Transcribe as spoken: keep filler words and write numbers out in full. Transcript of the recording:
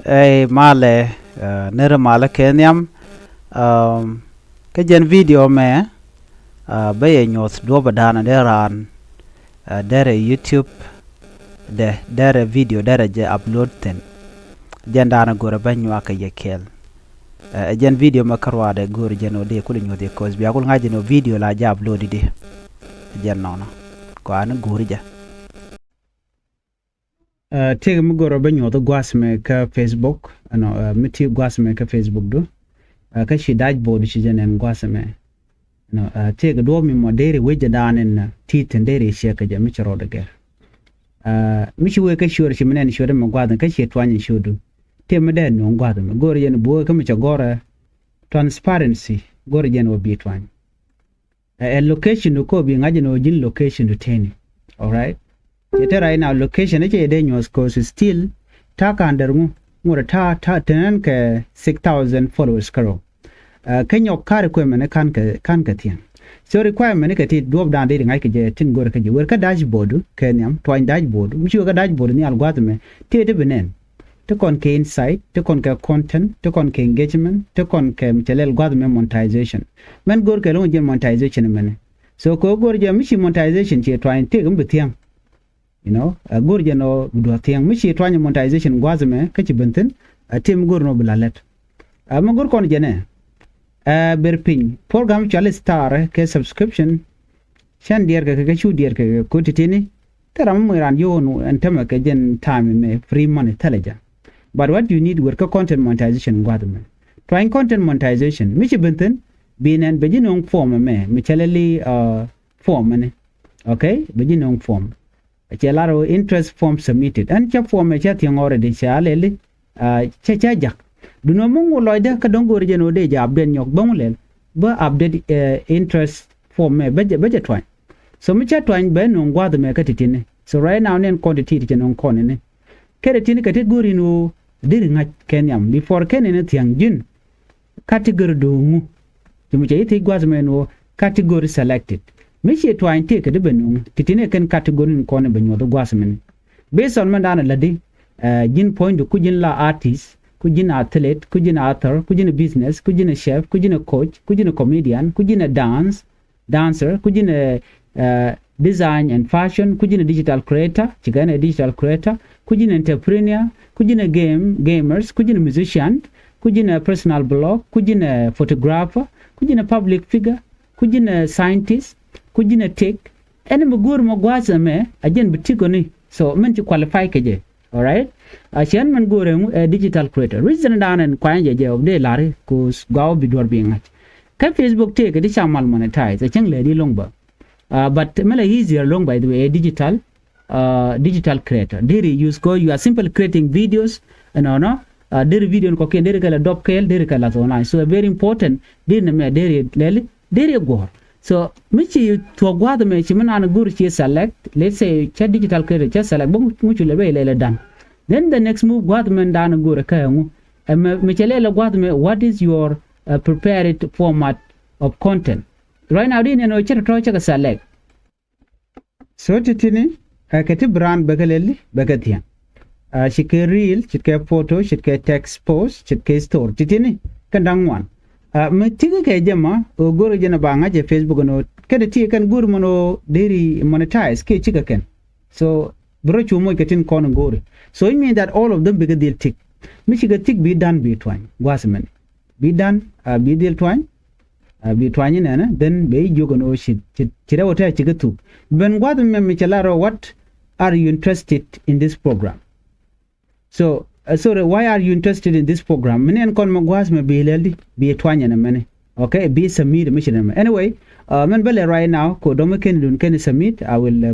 Ɛ malɛ, ɛ, nir malɛ kɛ nhiam. Kä jɛn video mɛ, ɛ, bä yɛ nyuɔth duɔpä danɔ dee raan, ɛ, derɛ YouTube dɛ derɛ video derɛ jɛ upload thin. Jɛn danɔ go̱rɛ bä nyuak kɛ yɛ kɛɛl. Ɛ jɛn video mɛ kä ruaadɛ go̱rɛ jɛn ɔ dee kul nyuɔth yɛ ko̱th bia kul ŋa̱c jɛn ɔ video la jɛ upload di. Jɛn nɔnɔ kɔanɛ go̱rɛ jɛ. Tëëkɛ mi go̱rɛ bä nyuɔth gua̱a̱th mɛ kä Facebook ɛnɔ, mi ti gua̱a̱th mɛ kä Facebook du. Kä ci dashboard ci jɛ nɛn gua̱a̱th mɛ. Ɛnɔ, tëëkɛ duɔ̱ɔ̱p mi mɔ deri wec jɛ daan in ti thin deri ciɛ kɛ jɛ mi ci rɔɔdɛ gɛr. Mi ci wee kä ciöör ci mi nɛn ciöör mɛ gua̱a̱th in kä ci tuany in ciöör du. Tëë mi dee nuɔ̱ŋ gua̱a̱th mɛ go̱rɛ jɛn buɔ̱ɔ̱k kä mi cɛ gɔ̱rɛ transparency go̱rɛ jɛn wä bi tuany. Ɛ location du kɔ bi ŋa̱c ni ɔ ji̱n location du teni. Alright. Cɛ te right now location cɛ dee nyuɔth cause still ta̱a̱ ka̱n dɛr ŋu ŋuɔ̱t ta̱a̱ ta̱a̱ tenɛn kɛ six thousand followers kärɔ. Kä nyɔk ka̱r requirement ka̱n kɛ ka̱n kɛ thiɛn. So requirement kɛ ti duɔp da̱a̱n dee di ŋa̱c kɛ jɛ tin go̱r kä jɛ wer kä dashboard kɛ nhiam tuany dashboard mi ci wek kä dashboard nhial gua̱th mɛ ti ti bi nɛn. Ti kɔn kɛ insight, ti kɔn kɛ content, ti kɔn kɛ engagement, ti kɔn kɛ mi cɛ lɛl gua̱th mɛ monetization. Mɛn go̱r kɛ lo̱ŋ jiɛn monetization mɛnɛ. So kɛ go̱r jɛ mi ci monetization ci tuany tëëk mi bi thia̱ŋ. You know, ɛ go̱r jɛ nɔ bi duɔ̱th thia̱ŋ mi ci tuany monetization gua̱th mɛ kä ci ben thi̱n. Ɛ tëë mi go̱r nɔ bi la lɛt. Ɛ mi go̱r kɔn jɛ nɛ. Ɛ ber piny program cuali star kɛ subscription. Cän diɛɛr kɛ kɛ cu diɛɛr kɛ kɛ ko titini. Thil ram mi moc raan yio̱w ɛn tämɛ kɛ jɛn time mɛ free money thilɛ jɛ. But what you need wer kä content monetization gua̱th mɛ. Tuany content monetization mi ci ben thi̱n bi nɛn bɛ ji̱ no̱o̱ŋ form mɛ mi cɛ lɛ li form mɛni. Okay, bɛ ji̱ no̱o̱ŋ form. Cɛ lar ɣöö interest form submitted ɛn cä form ɛ cä thiäŋ already cɛ a lɛli. Cä cä jak. Dunɔ mi ŋu lɔcdä kä dɔ̱ŋ go̱o̱ri jɛn ɣöö dee jɛ update nyɔk bä ŋu lɛl bä update interest form mɛ bä jɛ tuany. So mi cä tuany bɛ nuŋ gua̱th mɛ kä ti̱ti̱ni. So right now nɛn kɔn ti ti ti cɛ nuŋ kɔn ini. Kɛnɛ ti̱ti̱ni kɛ ti go̱o̱ri ni ɣöö deri ŋa̱c kɛ nhiam before kɛn ini thiäŋ ji̱n. Category du ŋu. Ti mi cɛ yi thiec gua̱th mɛn ɣöö category selected. Mi ciɛ tuany tëëkɛ di ben nuŋ ti̱ti̱ni kɛn category ni kɔn in bɛ nyuɔth gua̱th mɛn. Based on mɛn da̱a̱n a lätdi ji̱n puɔ̱nydu ku ji̱n la artist ku ji̱n athlete ku ji̱n author ku ji̱n business ku ji̱n chef ku ji̱n coach ku ji̱n comedian ku ji̱n dance dancer ku ji̱n design and fashion ku ji̱n digital creator ci gɛn ɛ digital creator ku ji̱n entrepreneur ku ji̱n game gamers ku ji̱n musician ku ji̱n personal blog ku ji̱n photographer ku ji̱n public figure ku ji̱n scientist ku ji̱n tech. Ɛn mi go̱o̱r mɔ gua̱a̱th ɛmɛ a jɛn bi ti̱kɔni so mɛn ci qualify kɛ jɛ. Alright. A ciɛn mɛn go̱o̱r ɛŋu ɛ digital creator reason dan ɛn kuany jɛ jɛ ɔ dee lari ku gua̱a̱ bi duɔr bi ŋa̱c. Kä Facebook tëëkɛ di ca mal monetize a cäŋ lɛ di loŋ bä. But mɛ lɛ easier loŋ by the way ɛ digital digital creator deri use ko you are simple creating videos. Ɛnɔnɔ deri video ni kɔkiɛn deri kɛ lɛ dɔp kɛɛl deri kɛ lath online so very important deri ni mɛ deri lɛli deri guɔ̱r. So mi ci thuɔ̱k gua̱th mɛ ci mi naan go̱r ci select let's say cɛ digital creator cɛ select bä ŋucu lɛ bɛ ilɛ lɛ dan. Then the next move gua̱th mɛ naan go̱r kä ŋu ɛmɛ mi cɛ lɛ lɛ gua̱th mɛ what is your prepared format of content. Right now di nɛn ɔ cɛ tɔ̱tɔ̱ cɛ kɛ select. So ti̱ti̱ni ɛ kɛ ti brand bɛ kɛ lɛli bɛ kɛ thia̱ŋ. Ci kɛ reel ci kɛ photo ci kɛ text post ci kɛ store ti̱ti̱ni kɛ da̱ŋ ŋuan. Mi ti̱ki kɛ jɛ ma ɣöö go̱ri jɛn ɛ ba ŋa̱c ɛ Facebook ɛn ɣöö kɛn ti kɛn go̱ri mɔn ɣöö deri monetize kiɛ cikɛ kɛn. So bi rɔ cu moc kɛ tin kɔn go̱ri so it mean that all of them bikɛ dhil ti̱k. Mi cikɛ ti̱k bi da̱n bi tuany gua̱a̱th mɛn. Bi da̱n a bi dhil tuany. A bi tuany inɛnɛ then bɛ i̱ jiök ɛn ɣöö ci rɛw ɛ tɛ̈ cikɛ thuk. Ben gua̱th mɛ mi cɛ lar ɔ what are you interested in this program? So sorry why are you interested in this program mi ni ɛn kɔn mɛ gua̱a̱th mɛ bi lɛl di bi tuany ɛn ɛmɛni. Okay bi submit mi ci nɛmɛ anyway. Mɛn bä lɛ right now ko dɔ̱ŋ mi kɛn dun kɛn submit I will